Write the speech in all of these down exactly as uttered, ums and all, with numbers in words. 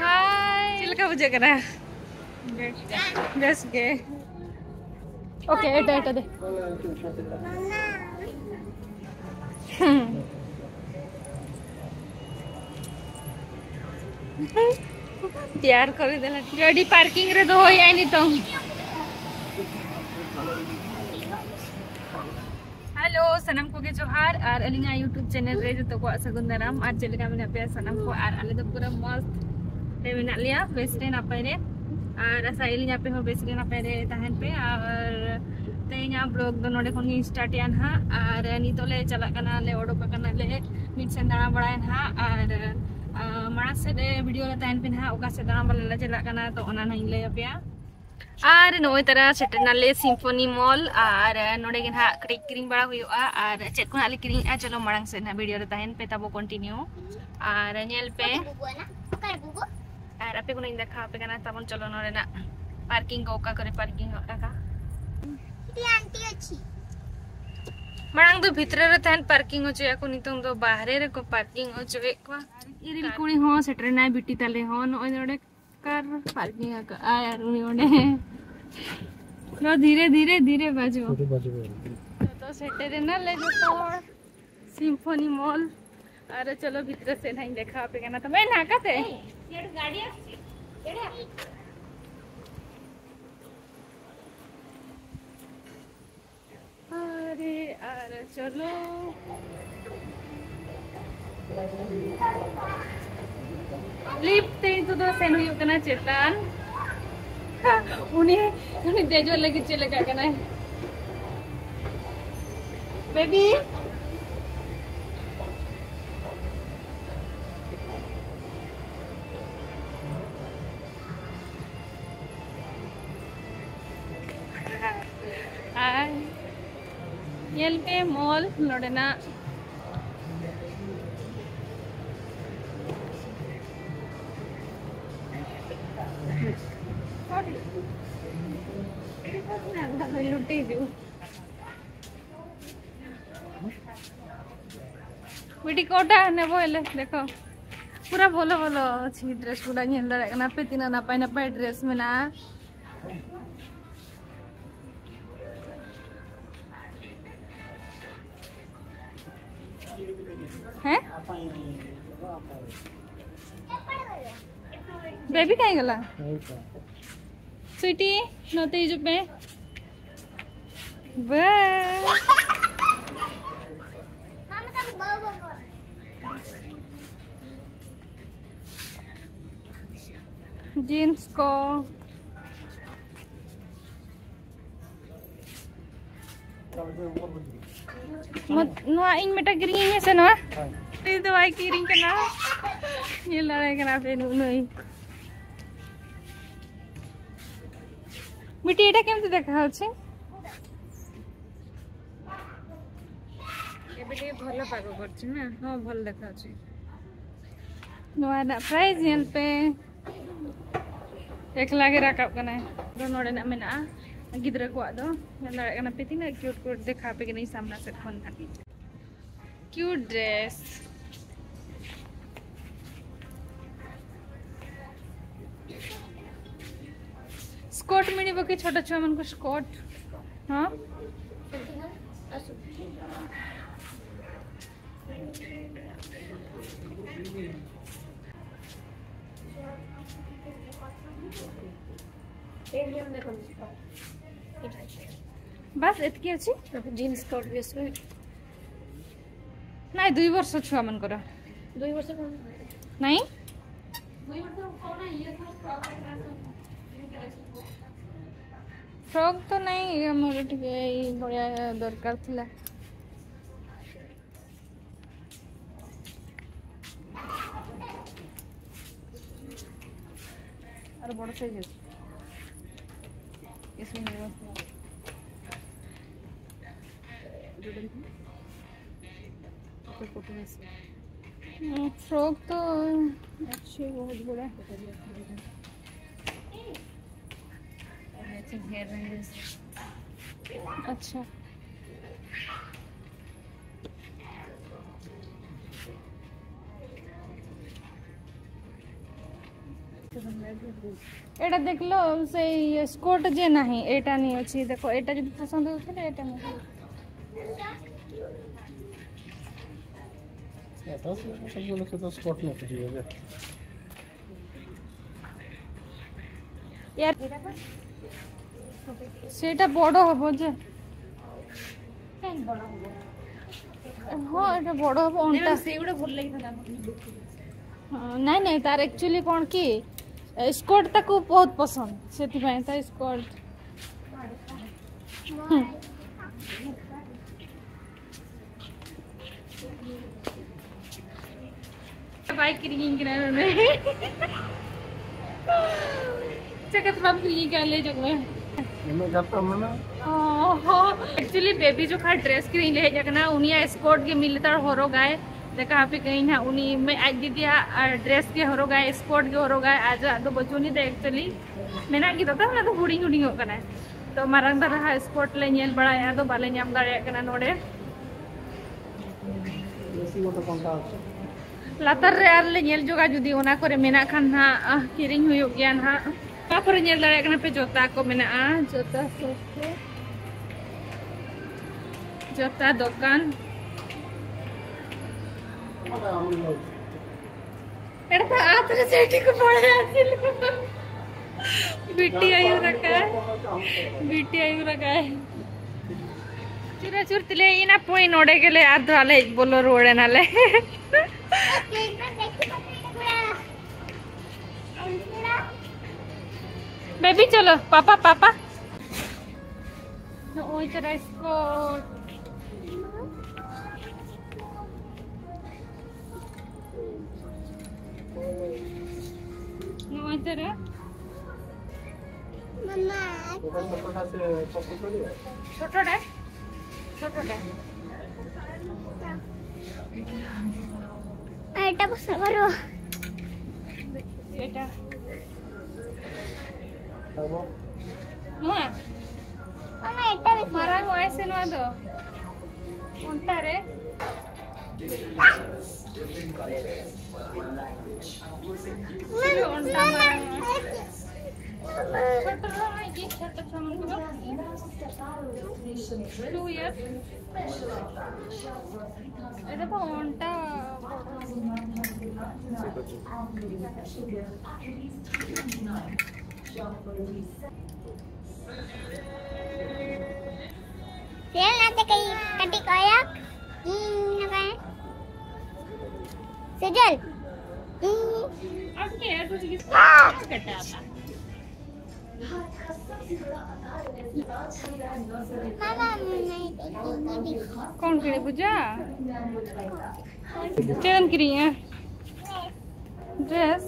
ᱦᱟᱭ, ᱪᱮᱫ ᱞᱮᱠᱟ ᱵᱩᱡᱷᱟᱹᱜ ᱠᱟᱱᱟ? ᱵᱮᱥ ᱜᱮ᱾ ᱳᱠᱮ, ᱮᱴᱟ ᱮᱴᱟ ᱫᱮ᱾ ᱦᱩᱸ᱾ ᱛᱮᱭᱟᱨ ᱠᱚᱨᱮ ᱫᱮᱞᱟ᱾ ᱜᱟᱹᱰᱤ ᱯᱟᱨᱠᱤᱝ ᱨᱮ ᱫᱚᱦᱚᱭᱮᱜᱼᱟᱭ ᱱᱤᱛᱚᱝ᱾ ᱦᱮᱞᱳ, ᱥᱟᱱᱟᱢ ᱠᱚᱜᱮ ᱡᱚᱦᱟᱨ, ᱟᱨ ᱟᱹᱞᱤᱧᱟᱜ YouTube ᱪᱮᱱᱮᱞ ᱨᱮ ᱡᱚᱛᱚ ᱠᱚᱣᱟᱜ ᱥᱟᱹᱜᱩᱱ ᱫᱟᱨᱟᱢ᱾ ᱟᱨ ᱪᱮᱫ ᱞᱮᱠᱟ ᱢᱮᱱᱟᱜ ᱯᱮᱭᱟ ᱥᱟᱱᱟᱢ ᱠᱚ? ᱟᱨ ᱟᱞᱮ ᱫᱚ ᱯᱩᱨᱟᱹ ᱢᱚᱡᱽ ᱨᱮ ᱢᱮᱱᱟᱜ ᱞᱮᱭᱟ, ᱵᱮᱥ ᱨᱮ ᱱᱟᱯᱟᱭ ᱨᱮ᱾ ᱟᱨ ᱟᱥᱟᱭᱮᱫ ᱟᱹᱞᱤᱧ ᱟᱯᱮ ᱦᱚᱸ ᱵᱮᱥ ᱨᱮ ᱱᱟᱯᱟᱭ ᱨᱮ ᱛᱟᱦᱮᱱ ᱯᱮ᱾ ᱟᱨ ᱛᱮᱦᱮᱧᱟᱜ ᱵᱞᱚᱜ ᱫᱚ ᱱᱚᱰᱮ ᱠᱷᱚᱱ ᱜᱤᱧ ᱥᱴᱟᱨᱴ ᱮᱜᱼᱟ ᱱᱟᱦᱟᱜ᱾ ᱟᱨ ᱱᱤᱛᱚᱜ ᱞᱮ ᱪᱟᱞᱟᱜ ᱠᱟᱱᱟ, ᱞᱮ ᱚᱰᱚᱠ ᱟᱠᱟᱱᱟ ᱞᱮ ᱢᱤᱫ ᱥᱮᱱ ᱫᱟᱬᱟ ᱵᱟᱲᱟᱭᱟ ᱱᱟᱦᱟᱜ᱾ ᱟᱨ ᱟᱨ ᱢᱟᱲᱟᱝ ᱥᱮᱫ ᱨᱮ ᱵᱷᱤᱰᱤᱭᱳ ᱨᱮ ᱛᱟᱦᱮᱱ ᱯᱮ ᱱᱟᱦᱟᱜ, ᱚᱠᱟ ᱥᱮᱫ ᱫᱟᱬᱟ ᱵᱟᱞᱮ ᱞᱮ ᱪᱟᱞᱟᱜ ᱠᱟᱱᱟ, ᱛᱚ ᱚᱱᱟ ᱱᱟᱦᱟᱜ ᱤᱧ ᱞᱟᱹᱭ ᱟᱯᱮᱭᱟ᱾ ᱟᱨ ᱱᱚᱜᱼᱚᱭ ᱛᱟᱨᱟ ᱥᱮᱴᱮᱨ ᱱᱟᱞᱮ ᱥᱤᱢᱯᱷᱚᱱᱤ ᱢᱚᱞ, ᱟᱨ ᱱᱚᱰᱮ ᱜᱮ ᱱᱟᱦᱟᱜ ᱠᱟᱹᱴᱤᱡ ᱠᱤᱨᱤᱧ ᱵᱟᱲᱟ ᱦᱩᱭᱩᱜᱼᱟ᱾ ᱟᱨ ᱪᱮᱫ ᱠᱚ ᱱᱟᱦᱟᱜ ᱞᱮ ᱠᱤᱨᱤᱧᱮᱜᱼᱟ, ᱪᱚᱞᱚ ᱢᱟᱲᱟᱝ ᱥᱮᱫ ᱱᱟᱦᱟᱜ ᱵᱷᱤᱰᱤᱭᱳ ᱨᱮ ᱛᱟᱦᱮᱱ ᱯᱮ ᱛᱟᱵᱚ ᱠᱚᱱᱴᱤᱱᱤᱭᱩ᱾ ᱟᱨ ᱧᱮᱞ ᱯᱮ, ᱟᱨ ᱟᱯᱮ ᱠᱚ ᱱᱟᱦᱟᱜ ᱤᱧ ᱫᱮᱠᱷᱟᱣ ᱟᱯᱮ ᱠᱟᱱᱟ᱾ ᱛᱟᱵᱚᱱ ᱪᱚᱞᱚ ᱱᱚᱰᱮᱱᱟᱜ ᱯᱟᱨᱠᱤᱝ ᱠᱚ ᱚᱠᱟ ᱠᱚᱨᱮ ᱯᱟᱨᱠᱤᱝ ᱚᱜ ᱠᱟᱱᱟ᱾ ᱢᱟᱲᱟᱝ ᱫᱚ ᱵᱷᱤᱛᱨᱤ ᱨᱮ ᱛᱟᱦᱮᱱ ᱯᱟᱨᱠᱤᱝ ᱦᱚᱪᱚᱭᱮᱫ ᱠᱚ, ᱱᱤᱛᱚᱝ ᱫᱚ ᱵᱟᱦᱨᱮ ᱨᱮᱠᱚ ᱯᱟᱨᱠᱤᱝ ᱦᱚᱪᱚᱭᱮᱫ ᱠᱚᱣᱟ᱾ ᱤᱨᱤᱞ ᱠᱩᱲᱤ ᱦᱚᱸ ᱥᱮᱴᱮᱨ ᱮᱱᱟᱭ, ᱵᱤᱴᱤ ᱛᱟᱞᱮ ᱦᱚᱸ ᱱᱚᱜᱼᱚᱭ ᱱᱚᱰᱮ ᱠᱟᱨ ᱯᱟᱨᱠᱤᱝ ᱟᱠᱟᱫ ᱟᱭ ᱟᱨ ᱩᱱᱤ ᱚᱸᱰᱮ᱾ ᱱᱚᱣᱟ ᱫᱷᱤᱨᱮ ᱫᱷᱤᱨᱮ ᱫᱷᱤᱨᱮ ᱵᱟᱡᱚ᱾ ᱡᱚᱛᱚ ᱥᱮᱴᱮᱨ ᱮᱱᱟ ᱞᱮ ᱡᱚᱛᱚ ᱦᱚᱲ ᱥᱤᱢᱯᱷᱚᱱᱤ ᱢᱚᱞ᱾ ᱟᱨ ᱪᱚᱞᱚ ᱵᱷᱤᱛᱨᱤ ᱥᱮᱫ ᱱᱟᱦᱟᱜ ᱤᱧ ᱫᱮᱠᱷᱟᱣ ᱟᱯᱮ ᱠᱟᱱᱟ᱾ ᱛᱚᱵᱮ ᱱᱟᱦᱟᱜ ᱠᱟᱛᱮ ᱟᱨᱮ, ᱟᱨ ᱪᱚᱞᱚ᱾ ᱞᱤᱯᱷᱴ ᱛᱮ ᱱᱤᱛᱚᱜ ᱫᱚ ᱥᱮᱱ ᱦᱩᱭᱩᱜ ᱠᱟᱱᱟ ᱪᱮᱛᱟᱱ᱾ ᱩᱱᱤ, ᱩᱱᱤ ᱫᱮᱡᱚᱜ ᱞᱟᱹᱜᱤᱫ ᱪᱮᱫ ᱞᱮᱠᱟ ᱠᱟᱱᱟᱭ? ᱵᱮᱵᱤ᱾ ᱟᱨ ᱧᱮᱞ ᱯᱮ ᱢᱚᱞ ᱱᱚᱰᱮᱱᱟᱜ᱾ ᱞᱩᱴᱤ ᱦᱤᱡᱩᱜ᱾ ᱵᱤᱴᱤ ᱠᱚᱴᱟ ᱱᱮᱵᱚ ᱦᱮᱞᱮ ᱫᱮᱠᱷᱚ᱾ ᱯᱩᱨᱟ ᱵᱷᱚᱞᱚ ᱵᱷᱚᱞᱚ ᱪᱷᱤ ᱰᱨᱮᱥ ᱠᱚ ᱧᱮᱞ ᱫᱟᱲᱮᱭᱟᱜ ᱠᱟᱱᱟ ᱯᱮ, ᱛᱤᱱᱟᱹᱜ ᱱᱟᱯᱟᱭ ᱱᱟᱯᱟᱭ ᱰᱨᱮᱥ ᱢᱮᱱᱟᱜᱼᱟ᱾ ᱦᱮᱸ? ᱵᱮᱵᱤ ᱠᱟᱭ ᱜᱮᱞᱟ? ᱥᱩᱭᱴᱤ, ᱱᱚᱛᱮ ᱦᱤᱡᱩᱜ ᱯᱮ᱾ ᱵᱟᱭ᱾ ᱡᱤᱱᱥ ᱠᱚ᱾ ᱢᱚᱛ-, ᱱᱚᱣᱟ ᱤᱧ ᱢᱤᱫᱴᱟᱝ ᱠᱤᱨᱤᱧ ᱤᱧ ᱦᱮᱸ ᱥᱮ ᱱᱚᱣᱟ? ᱦᱳᱭ᱾ ᱤᱧ ᱫᱚ ᱵᱟᱭ ᱠᱤᱨᱤᱧ ᱠᱟᱱᱟ᱾ ᱧᱮᱞ ᱫᱟᱲᱮᱭᱟᱜ ᱠᱟᱱᱟ ᱯᱮ ᱱᱩᱜ ᱱᱩᱭ᱾ ମିଟି, ଏଇଟା କେମିତି ଦେଖାଯାଉଛି? ଏବେ ଟିକେ ଭଲ ପାଗ କରୁଛି ନା? ହଁ, ଭଲ ଦେଖାଯାଉଛି। ᱱᱚᱣᱟ ᱨᱮᱱᱟᱜ ᱯᱨᱟᱭᱤᱥ ᱧᱮᱞ ᱯᱮ᱾ ᱮᱠᱞᱟ ᱜᱮ ᱨᱟᱠᱟᱵ ᱠᱟᱱᱟᱭ᱾ ᱫᱚ ᱱᱚᱰᱮᱱᱟᱜ ᱢᱮᱱᱟᱜᱼᱟ ᱜᱤᱫᱽᱨᱟᱹ ᱠᱚᱣᱟᱜ ᱫᱚ᱾ ᱧᱮᱞ ᱫᱟᱲᱮᱭᱟᱜ ᱠᱟᱱᱟ ᱯᱮ ᱛᱤᱱᱟᱹᱜ ᱠᱤᱭᱩᱴ ᱠᱤᱭᱩᱴ ᱫᱮᱠᱷᱟᱣ ᱟᱯᱮ ᱠᱟᱹᱱᱟᱹᱧ ᱥᱟᱢᱱᱟ ᱥᱮᱫ ᱠᱷᱚᱱ ᱱᱟᱜ᱾ Cute dress. स्कर्ट मिळିବ କି ଛୋଟ ଛୁଆମାନଙ୍କୁ ସ୍କର୍ଟ? ହଁ। ବାସ୍ ଏତିକି ଅଛି। ଜିନ୍ସ ସ୍କର୍ଟ ବି ଆସିବ। ନାଇଁ, ଦୁଇ ବର୍ଷ ଛୁଆମାନଙ୍କର। ଦୁଇ ବର୍ଷ କଣ? ନାଇଁ। ଫ୍ରକ୍ ତ ନାଇଁ, ଆମର ଟିକେ ଏଇ ଭଳିଆ ଦରକାର ଥିଲା। ଆର ବଡ଼ ସାଇଜ୍ ଅଛି। ଏସବୁ ନେଇ ଆସିବ। ଯୋଉଟା ବି ଥିବ। ଫଟୋ ଫଟୋ ଆସିବ। ଉଁ, ଫ୍ରକ୍ ତ ଅଛି ବହୁତ ଗୁଡ଼ା। ଆଚ୍ଛା। এটা দেখলো সেই স্কট যে নাই, এটা নিয়ে আছে। দেখো, এটা যদি পছন্দ হচ্ছে না, এটা নিয়ে। এটা সবগুলোকে তো স্কট নিতে হবে। ইয়ার সেটা বড় হবো যে। হ্যাঁ, এটা বড় হবো। ওনটা ସେଇଗୁଡ଼ା ଭଲ ଲାଗିଥାନ୍ତା। ହଁ, ନାଇଁ ନାଇଁ, ତାର ଆକ୍ଚୁଆଲି କ'ଣ କି, ସ୍କର୍ଟ ତାକୁ ବହୁତ ପସନ୍ଦ, ସେଥିପାଇଁ ତା ସ୍କର୍ଟ। ᱵᱟᱭ ᱠᱤᱨᱤᱧ ᱠᱟᱱᱟ ᱱᱚᱰᱮ᱾ ᱪᱤᱠᱟᱹᱛᱮ ᱵᱟᱢ ᱠᱤᱨᱤᱧ ᱠᱟᱱ ᱞᱟᱹᱭ ᱡᱚᱝ ᱢᱮ᱾ ᱩᱱᱟᱹᱜ ᱜᱟᱱ ᱛᱟᱢ ᱢᱮᱱᱟᱜᱼᱟ? ᱮᱠᱪᱩᱭᱮᱞᱤ ᱵᱮᱵᱤ ᱡᱚᱠᱷᱟ ᱰᱨᱮᱥ ᱠᱤᱨᱤᱧ ᱞᱮ ᱦᱮᱡ ᱟᱠᱟᱱᱟ, ᱩᱱᱤᱭᱟᱜ ᱥᱠᱚᱨᱴ ᱜᱮ ᱢᱤᱫ ᱞᱮᱛᱟᱲ ᱦᱚᱨᱚᱜᱟᱭ᱾ ᱫᱮᱠᱷᱟ ᱟᱯᱮ ᱠᱟᱹᱧ ᱦᱟᱸᱜ, ᱩᱱᱤ ᱢᱮ- ᱟᱡ ᱫᱤᱫᱤᱭᱟᱜ ᱟᱨ, ᱰᱨᱮᱥ ᱜᱮ ᱦᱚᱨᱚᱜᱟᱭ, ᱥᱠᱚᱨᱴ ᱜᱮ ᱦᱚᱨᱚᱜᱟᱭ, ᱟᱡᱟᱜ ᱫᱚ ᱵᱟᱹᱪᱩᱜ ᱟᱹᱱᱤᱡ ᱫᱚ ᱮᱠᱪᱩᱭᱮᱞᱤ ᱢᱮᱱᱟᱜ ᱜᱮ ᱛᱟᱛᱟ, ᱚᱱᱟ ᱫᱚ ᱦᱩᱰᱤᱧ ᱦᱩᱰᱤᱧᱚᱜ ᱠᱟᱱᱟᱭ᱾ ᱛᱚ ᱢᱟᱨᱟᱝ ᱫᱷᱟᱨᱟ ᱦᱟᱸᱜ ᱥᱠᱚᱨᱴ ᱞᱮ ᱧᱮᱞ ᱵᱟᱲᱟᱭᱟ, ᱟᱫᱚ ᱵᱟᱞᱮ ᱧᱟᱢ ᱫᱟᱲᱮᱭᱟᱜ ᱠᱟᱱᱟ ᱱᱚᱰᱮ᱾ ᱵᱮᱥᱤ ᱢᱚᱛᱚ ᱠᱚᱱᱴᱟ ᱦᱚᱪᱪᱷᱮ᱾ ᱞᱟᱛᱟᱨ ᱨᱮ ᱟᱨ ᱞᱮ ᱧᱮᱞ ᱡᱚᱜᱟ, ᱡᱩᱫᱤ ᱚᱱᱟ ᱠᱚᱨᱮ ᱢᱮᱱᱟᱜ ᱠᱷᱟᱱ ᱦᱟᱸᱜ, ᱟᱦ, ᱠᱤᱨᱤᱧ ᱦᱩᱭᱩᱜ ᱜᱮᱭᱟ ᱱᱟᱦᱟᱜ᱾ ᱚᱠᱟ ᱠᱚᱨᱮ ᱧᱮᱞ ᱫᱟᱲᱮᱭᱟᱜ ᱠᱟᱱᱟ ᱯᱮ, ᱡᱚᱛᱟ ᱠᱚ ᱢᱮᱱᱟᱜᱼᱟ, ᱡᱚᱛᱟ ᱥᱚᱵ ᱠᱚ, ᱡᱚᱛᱟ ᱫᱚᱠᱟᱱ᱾ ᱮᱲᱯᱟ ᱟᱛᱨᱮ ᱪᱮᱴᱤ ᱠᱚ ᱯᱚᱲᱮ ᱟᱥᱤᱞ᱾ ᱵᱤᱴᱤ ᱟᱭᱩ ᱨᱟᱠᱟᱭ, ᱵᱤᱴᱤ ᱟᱭᱩ ᱨᱟᱠᱟᱭ᱾ ᱪᱩᱨᱟ ᱪᱩᱨ ᱛᱮᱞᱮ ᱤᱱᱟ ᱯᱩᱭ ᱱᱚᱰᱮ ᱜᱮᱞᱮ ᱟᱨ ᱫᱚ ᱟᱞᱮ ᱵᱚᱞᱚ ᱨᱩᱣᱟᱹᱲ ᱮᱱᱟᱞᱮ᱾ ᱵᱮᱵᱤ ᱪᱚᱞᱚ, ᱯᱟᱯᱟ, ᱯᱟᱯᱟ᱾ ᱱᱚᱜᱼᱚᱭ ᱛᱚᱨᱟ ᱥᱠᱚᱨᱴ᱾ ᱱᱚᱜᱼᱚᱭ ᱛᱚᱨᱟ। ᱢᱟᱢᱟ। ছোটটা? ছোটটা। এটা পছন্দ করো। এটা। ᱱᱚᱣᱟ? মামা, এটা বেশি। ᱢᱟᱨᱟᱝ ᱚᱜᱼᱟᱭ ᱥᱮ ᱱᱚᱣᱟ ᱫᱚ? ᱚᱱᱴᱟ ᱨᱮ? ᱪᱤᱞᱤ ᱚᱱᱴᱟ ᱢᱟᱨᱟᱝ ᱚᱜᱼᱟ? ᱪᱷᱳᱴᱳ ᱨᱚᱦᱚᱭ ᱜᱮ, ᱪᱷᱳᱴᱳ ᱪᱷᱳᱴᱳ ᱢᱟᱱᱮ two years. ᱮᱴᱟ ᱛᱚ ᱚᱱᱴᱟ ᱧᱮᱞ ᱟᱛᱮ ᱠᱟᱹᱴᱤᱡ, ᱠᱟᱹᱴᱤᱡ ᱠᱚᱭᱚᱜ᱾ ᱤᱧ ᱱᱚᱝᱠᱟ᱾ ᱥᱮᱡᱟᱞ᱾ ᱤᱧ ᱟᱯᱠᱮ ᱮᱰ ᱠᱩᱪ ᱠᱤᱥ ᱠᱟᱴᱟ ᱛᱷᱟ? ᱢᱟᱢᱟ, ᱢᱟᱢᱟ, ᱠᱚᱱ ᱠᱤᱨᱤᱧ ᱯᱩᱡᱟ? ᱪᱮᱫ ᱮᱢ ᱠᱤᱨᱤᱧᱟ? ᱰᱨᱮᱥ᱾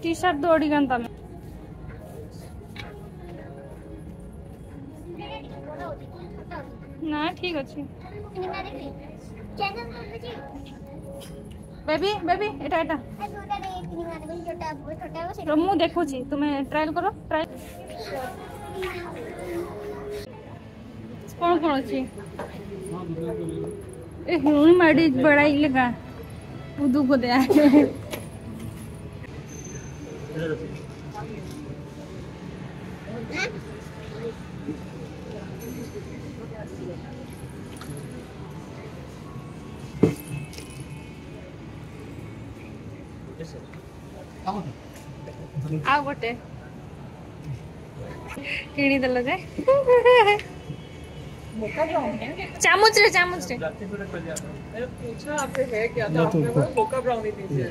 ଟି ସାର୍ଟ ᱫᱚ ᱟᱹᱰᱤ ᱜᱟᱱ ᱛᱟᱢ᱾ ନା, ଠିକ୍ ଅଛି। ବେବି, ବେବି, ଏଟା, ଏଟା। ର, ମୁଁ ଦେଖୁଛି, ତୁମେ ଟ୍ରାଏଲ୍ କର, ଟ୍ରାଏଲ୍। କ'ଣ କ'ଣ ଅଛି? ଏ ହୁଁ, ମାଡ଼ି ବଡ଼ାଇ ଲେଖା। ଉଦୁ କରିଆ। ଆଉ ଗୋଟେ। କିଣିଦେଲ ଯେ। ଚାମଚରେ, ଚାମଚରେ। मैंने पूछा आपसे है क्या, तो आपने बोला मोका ब्राउनी दीजिए।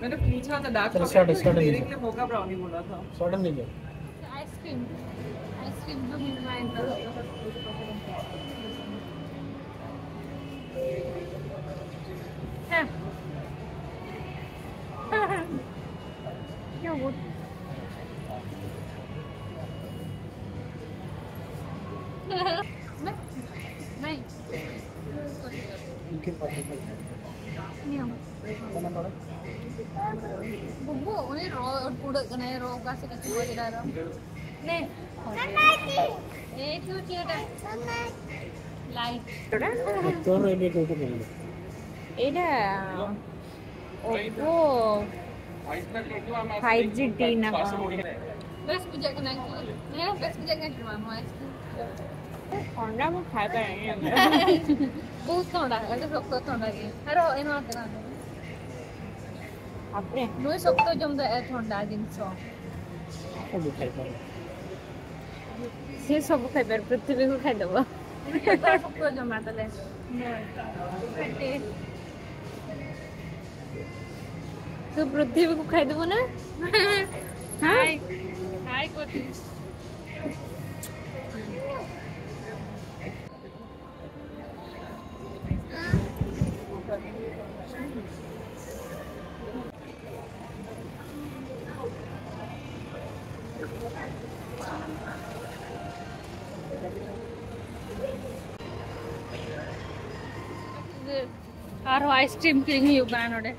मैंने पूछा था डार्क चलो, चॉकलेट, स्टार्ट, स्टार्ट मेरे कीजिए। लिए मोका ब्राउनी बोला था। शॉर्ट नहीं किया। आइसक्रीम, आइसक्रीम जो मिल रहा है इधर। क्या? क्या बोल? नहीं, नहीं। ᱵᱩᱵᱩ, ᱩᱱᱤ ᱨᱚ ᱩᱰᱟᱹᱜ ᱠᱟᱱᱟᱭ, ᱨᱚ ᱚᱠᱟ ᱥᱮᱫ ᱠᱟᱹᱴᱤᱡ ᱵᱟᱡᱽ ᱮᱫᱟ ᱟᱨᱚ᱾ ᱱᱮ᱾ ᱮᱭ ᱛᱚ ᱪᱮᱫ? ᱞᱟᱭᱤᱴ। এটা Oppo ফাইভ জি টি না। বেশ বুঝে কেন? হ্যাঁ, বেশ বুঝে কেন? ঠান্ডা, আমি খাই পারি না। বহুত ঠান্ডা, এটা শক্ত ঠান্ডা। আরো এনো আতে না। আপনি? নুই শক্ত জম দে, এ ঠান্ডা জিনিস। ସବୁ ଖାଇପାରେ। ସେ ସବୁ ଖାଇପାରେ, ପୃଥିବୀକୁ ଖାଇଦବ। ଶକ୍ତ ଜମା ତାହେଲେ। ତୁ ପୃଥିବୀକୁ ଖାଇଦବୁ ନା? ହାଏ। ହାଏ କରିଦେ। ᱟᱨᱦᱚᱸ ᱟᱭᱤᱥᱠᱨᱤᱢ ᱠᱤᱨᱤᱧ ᱦᱩᱭᱩᱜ ᱠᱟᱱᱟ ᱱᱚᱰᱮ᱾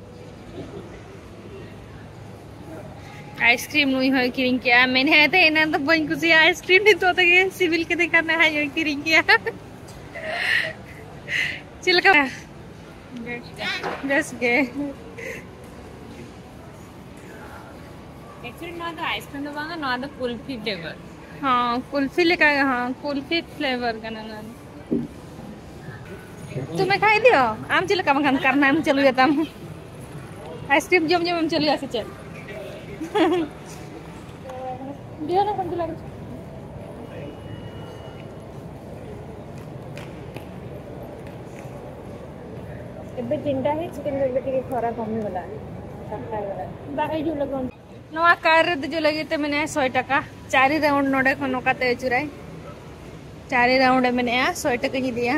ᱟᱭᱤᱥᱠᱨᱤᱢ ᱱᱩᱭ ᱦᱚᱸᱭ ᱠᱤᱨᱤᱧ ᱠᱮᱜᱼᱟ᱾ ᱢᱮᱱᱮᱫ ᱛᱟᱦᱮᱸ ᱮᱱᱟᱝ ᱫᱚ ᱵᱟᱹᱧ ᱠᱩᱥᱤᱭᱟᱜᱼᱟ ᱟᱭᱤᱥᱠᱨᱤᱢ, ᱱᱤᱛᱚᱜ ᱛᱮᱜᱮ ᱥᱤᱵᱤᱞ ᱠᱮᱫᱮ ᱠᱷᱟᱱ ᱦᱟᱸᱜ ᱠᱤᱨᱤᱧ ᱠᱮᱜᱼᱟ᱾ ᱪᱮᱫ ᱞᱮᱠᱟ? ᱵᱮᱥ ᱜᱮ᱾ ᱮᱠᱪᱩᱭᱮᱞᱤ ᱱᱚᱣᱟ ᱫᱚ ᱟᱭᱤᱥᱠᱨᱤᱢ ᱫᱚ ᱵᱟᱝᱟ, ᱱᱚᱣᱟ ᱫᱚ ᱠᱩᱞᱯᱷᱤ ᱯᱷᱞᱮᱵᱟᱨ᱾ ᱦᱚᱸ, ᱠᱩᱞᱯᱷᱤ ᱞᱮᱠᱟ ᱜᱮ, ᱦᱚᱸ, ᱠᱩᱞᱯᱷᱤ ᱯᱷᱞᱮᱵᱟᱨ ᱠᱟᱱᱟ ᱱᱚᱣᱟ ᱫᱚ᱾ ᱛᱩᱢᱮ ᱠᱷᱟᱭ ᱫᱤᱭᱳ, ᱟᱢ ᱪᱮᱫ ᱞᱮᱠᱟ ᱵᱟᱝᱠᱷᱟᱱ ᱠᱟᱨᱱᱟ ᱮᱢ ᱪᱟᱹᱞᱩᱭᱟ ᱛᱟᱢ? ᱟᱭᱤᱥᱠᱨᱤᱢ ᱡᱚᱢ ᱡᱚᱢ ᱮᱢ ᱪᱟᱹᱞᱩᱭᱟ ᱥᱮ ᱪᱮᱫ? ᱫᱤᱭᱳ ᱱᱟ ᱠᱚᱱ ᱛᱩᱞᱟ ᱠᱚ। ଏବେ ତିନିଟା ହେଇଛି, କିନ୍ତୁ ଏବେ ଟିକେ ଖରା କମିଗଲା, ଚାରିଟା ହେଇଗଲା। ᱫᱟᱜ ᱦᱤᱡᱩᱜ ᱞᱟᱹᱜᱤᱫ। ᱱᱚᱣᱟ ᱠᱟᱨ ᱨᱮ ᱫᱮᱡᱚᱜ ᱞᱟᱹᱜᱤᱫ ᱛᱮ ᱢᱮᱱᱟᱜᱼᱟ ᱥᱚᱭ ᱴᱟᱠᱟ᱾ ᱪᱟᱨᱤ ᱨᱟᱣᱩᱱᱰ ᱱᱚᱰᱮ ᱠᱷᱚᱱ ᱱᱚᱝᱠᱟᱛᱮ ᱟᱹᱪᱩᱨᱟᱭ᱾ ᱪᱟᱨᱤ ᱨᱟᱣᱩᱱᱰ ᱮ ᱢᱮᱱᱮᱜᱼᱟ, ᱥᱚᱭ ᱴᱟᱠᱟᱧ ᱤᱫᱤᱭᱟ᱾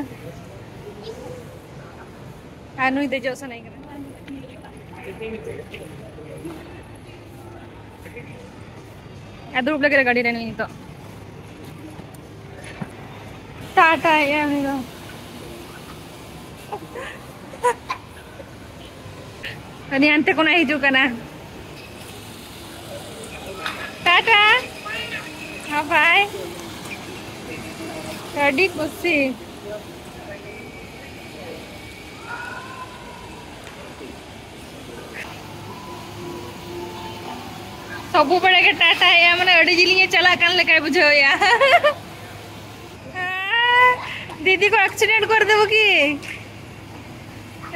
ᱟᱨ ᱱᱩᱭ ᱫᱮᱡᱚᱜ ᱥᱟᱱᱟᱭᱮ ᱠᱟᱱᱟ᱾ ᱟᱨ ᱫᱩᱲᱩᱵ ᱞᱟᱹᱜᱤᱫ ᱨᱮ ᱜᱟᱹᱰᱤ ᱨᱮ ᱱᱩᱭ ᱱᱤᱛᱚᱜ᱾ ᱴᱟᱴᱟ ᱮ ᱩᱱᱤ ᱫᱚ᱾ ᱩᱱᱤ ᱦᱟᱱᱛᱮ ᱠᱷᱚᱱᱟᱜ ᱦᱤᱡᱩᱜ ᱠᱟᱱᱟ᱾ ᱴᱟᱴᱟ᱾ ᱦᱮᱸ ᱵᱷᱟᱭ᱾ ᱟᱹᱰᱤ ᱠᱩᱥᱤ᱾ ᱥᱚᱵᱩ ᱵᱮᱲᱟ ᱜᱮ ᱴᱟᱴᱟ ᱮᱭᱟ, ᱢᱟᱱᱮ ᱟᱹᱰᱤ ᱡᱤᱞᱤᱧ ᱮ ᱪᱟᱞᱟᱜ ᱠᱟᱱ ᱞᱮᱠᱟᱭ ᱵᱩᱡᱷᱟᱹᱣ ᱮᱭᱟ᱾ ᱫᱤᱫᱤ ᱠᱚ accident ᱠᱚᱨ ᱫᱮᱵᱚ ᱠᱤ?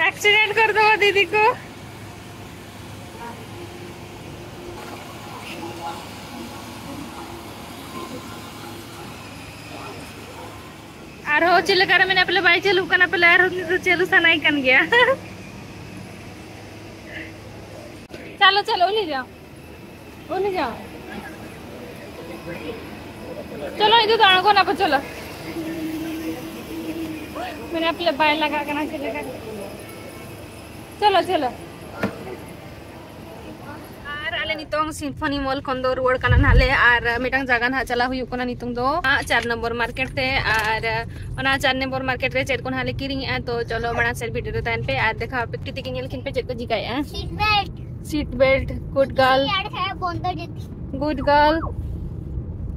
Accident ᱠᱚᱨ ᱫᱮᱵᱚ ᱫᱤᱫᱤ ᱠᱚ᱾ ᱟᱨᱦᱚᱸ ᱪᱮᱫ ᱞᱮᱠᱟ ᱨᱮ ᱢᱮᱱᱟᱜ ᱯᱮᱞᱮ ᱵᱟᱭ ᱪᱟᱹᱞᱩᱜ ᱠᱟᱱᱟ ᱯᱮᱞᱮ, ᱟᱨᱦᱚᱸ ᱱᱤᱛᱚᱜ ᱪᱟᱹᱞᱩ ᱥᱟᱱᱟᱭᱮ ᱠᱟᱱ ᱜᱮᱭᱟ᱾ ᱪᱟᱞᱚ, ᱪᱟᱞᱚ, ᱩᱱᱤ ᱡᱟᱣ, ᱩᱱᱤ ᱡᱟᱣ᱾ ᱪᱚᱞᱚ, ᱤᱫᱤ ᱫᱚ ᱟᱬᱜᱚᱱᱟ ᱵᱚ, ᱪᱚᱞᱚ᱾ ᱢᱮᱱᱟ ᱯᱮᱞᱮ ᱵᱟᱭ ᱞᱟᱜᱟᱜ ᱠᱟᱱᱟ ᱪᱮᱫ ᱞᱮᱠᱟ᱾ ᱪᱚᱞᱚ, ᱪᱚᱞᱚ᱾ ᱟᱨ ᱟᱞᱮ ᱱᱤᱛᱚᱝ ᱥᱤᱢᱯᱷᱚᱱᱤ ᱢᱚᱞ ᱠᱷᱚᱱ ᱫᱚ ᱨᱩᱣᱟᱹᱲ ᱠᱟᱱᱟ ᱱᱟᱦᱟᱜ ᱞᱮ, ᱟᱨ ᱢᱤᱫᱴᱟᱝ ᱡᱟᱭᱜᱟ ᱱᱟᱦᱟᱜ ᱪᱟᱞᱟᱣ ᱦᱩᱭᱩᱜ ᱠᱟᱱᱟ ᱱᱤᱛᱚᱝ ᱫᱚ ᱪᱟᱨ ᱱᱚᱢᱵᱚᱨ ᱢᱟᱨᱠᱮᱴ ᱛᱮ, ᱟᱨ ᱚᱱᱟ ᱪᱟᱨ ᱱᱚᱢᱵᱚᱨ ᱢᱟᱨᱠᱮᱴ ᱨᱮ ᱪᱮᱫ ᱠᱚ ᱱᱟᱦᱟᱜ ᱞᱮ ᱠᱤᱨᱤᱧᱮᱜᱼᱟ᱾ ᱛᱚ ᱪᱚᱞᱚ ᱢᱟᱲᱟᱝ ᱥᱮᱫ ᱵᱷᱤᱰᱤᱭᱳ ᱨᱮ ᱛᱟᱦᱮᱱ ᱯᱮ ᱟᱨ ᱫᱮᱠᱷᱟᱣ ᱯᱮ, ᱠᱤᱛᱤ ᱠᱤ ᱧᱮᱞ ᱠᱤᱱ ᱯᱮ ᱪᱮᱫ ᱠᱚ ᱪᱤᱠᱟᱭᱮᱜᱼᱟ᱾ Seat belt. Seat belt, good girl. Seat belt ᱦᱮᱸ, ᱵᱚᱱᱫᱚ ᱡᱩᱫᱤ᱾ Good girl.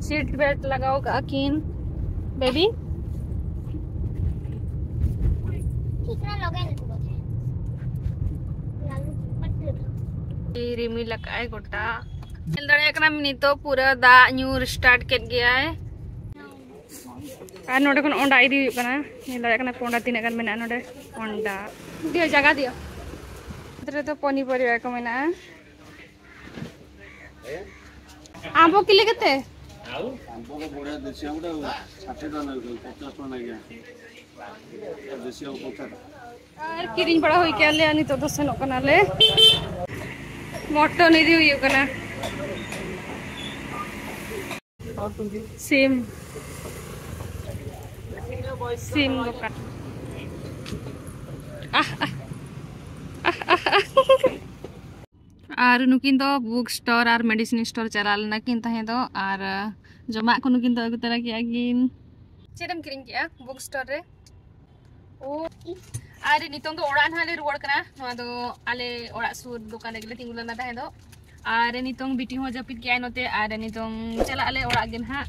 Seat belt ᱞᱟᱜᱟᱣ ᱠᱟᱜᱼᱟ ᱠᱤᱱ ᱵᱮᱵᱤ᱾ ᱴᱷᱤᱠ ᱱᱟ ᱞᱚᱜᱮ ᱱᱤᱛᱚᱜ ᱫᱚ᱾ ᱨᱤᱢᱤᱞ ᱟᱠᱟᱜᱼᱟᱭ ᱜᱚᱴᱟ᱾ ᱧᱮᱞ ᱫᱟᱲᱮᱭᱟᱜ ᱠᱟᱱᱟᱢ ᱱᱤᱛᱚᱜ ᱯᱩᱨᱟᱹ ᱫᱟᱜ ᱧᱩᱨ start ᱠᱮᱫ ᱜᱮᱭᱟᱭ᱾ ᱟᱨ ᱱᱚᱰᱮ ᱠᱷᱚᱱ ᱚᱸᱰᱟ ᱤᱫᱤ ᱦᱩᱭᱩᱜ ᱠᱟᱱᱟ᱾ ᱧᱮᱞ ᱫᱟᱲᱮᱭᱟᱜ ᱠᱟᱱᱟ ᱯᱚᱸᱰᱟ ᱛᱤᱱᱟᱹᱜ ᱜᱟᱱ ᱢᱮᱱᱟᱜᱼᱟ ᱱᱚᱰᱮ᱾ ᱯᱚᱸᱰᱟ ᱫᱤᱭᱳ ᱡᱟᱭᱜᱟ ᱫᱤᱭᱳ᱾ ᱱᱚᱛᱮ ᱨᱮᱫᱚ ᱯᱚᱱᱤᱯᱚᱨᱤᱵᱟ ᱠᱚ ᱢᱮᱱᱟᱜᱼᱟ᱾ ᱟᱢᱵᱚ ᱠᱤᱞᱤ ᱠᱟᱛᱮ? ᱟᱢᱵᱚ ᱫᱚ ᱵᱚᱲᱮ ᱫᱮᱥᱤ ᱟᱢᱵᱚ ᱫᱚ ᱥᱟᱴᱷᱮ ᱴᱟᱠᱟ ᱞᱟᱜᱟᱜ ᱠᱟᱱᱟ, ᱯᱚᱧᱪᱟᱥ ᱴᱟᱠᱟ ᱞᱟᱜᱟᱜ ᱠᱟᱱᱟ᱾ ᱫᱮᱥᱤ ᱟᱢᱵᱚ ᱯᱚᱧᱪᱟᱥ ᱴᱟᱠᱟ᱾ ᱟᱨ ᱠᱤᱨᱤᱧ ᱵᱟᱲᱟ ᱦᱩᱭ ᱠᱮᱜᱼᱟ ᱞᱮ, ᱟᱨ ᱱᱤᱛᱚᱜ ᱫᱚ ᱥᱮᱱᱚᱜ ᱠᱟᱱᱟᱞᱮ᱾ ᱢᱚᱴᱚᱱ ᱤᱫᱤ ᱦᱩᱭᱩᱜ ᱠᱟᱱᱟ᱾ ᱥᱤᱢ, ᱥᱤᱢ ᱫᱚᱠᱟᱱ᱾ ᱟᱦ, ᱟᱦ, ᱟᱦ, ᱟᱦ, ᱟᱦ᱾ ᱟᱨ ᱱᱩᱠᱤᱱ ᱫᱚ book store ᱟᱨ medicine store ᱪᱟᱞᱟᱣ ᱞᱮᱱᱟ ᱠᱤᱱ ᱛᱟᱦᱮᱸ ᱫᱚ, ᱟᱨ ᱡᱚᱢᱟᱜ ᱠᱚ ᱱᱩᱠᱤᱱ ᱫᱚ ᱟᱹᱜᱩ ᱛᱚᱨᱟ ᱠᱮᱜᱼᱟ ᱠᱤᱱ᱾ ᱪᱮᱫ ᱮᱢ ᱠᱤᱨᱤᱧ ᱠᱮᱜᱼᱟ book store ᱨᱮ? ᱳ, ᱟᱨ ᱱᱤᱛᱚᱝ ᱫᱚ ᱚᱲᱟᱜ ᱱᱟᱦᱟᱜ ᱞᱮ ᱨᱩᱣᱟᱹᱲ ᱠᱟᱱᱟ᱾ ᱱᱚᱣᱟ ᱫᱚ ᱟᱞᱮ ᱚᱲᱟᱜ ᱥᱩᱨ ᱫᱚᱠᱟᱱ ᱨᱮᱜᱮ ᱞᱮ ᱛᱤᱸᱜᱩ ᱞᱮᱱᱟ ᱛᱟᱦᱮᱸ ᱫᱚ᱾ ᱟᱨ ᱱᱤᱛᱚᱝ ᱵᱤᱴᱤ ᱦᱚᱸ ᱡᱟᱹᱯᱤᱫ ᱠᱮᱜᱼᱟᱭ ᱱᱚᱛᱮ, ᱟᱨ ᱱᱤᱛᱚᱝ ᱪᱟᱞᱟᱜ ᱟᱞᱮ ᱚᱲᱟᱜ ᱜᱮ ᱱᱟᱦᱟᱜ᱾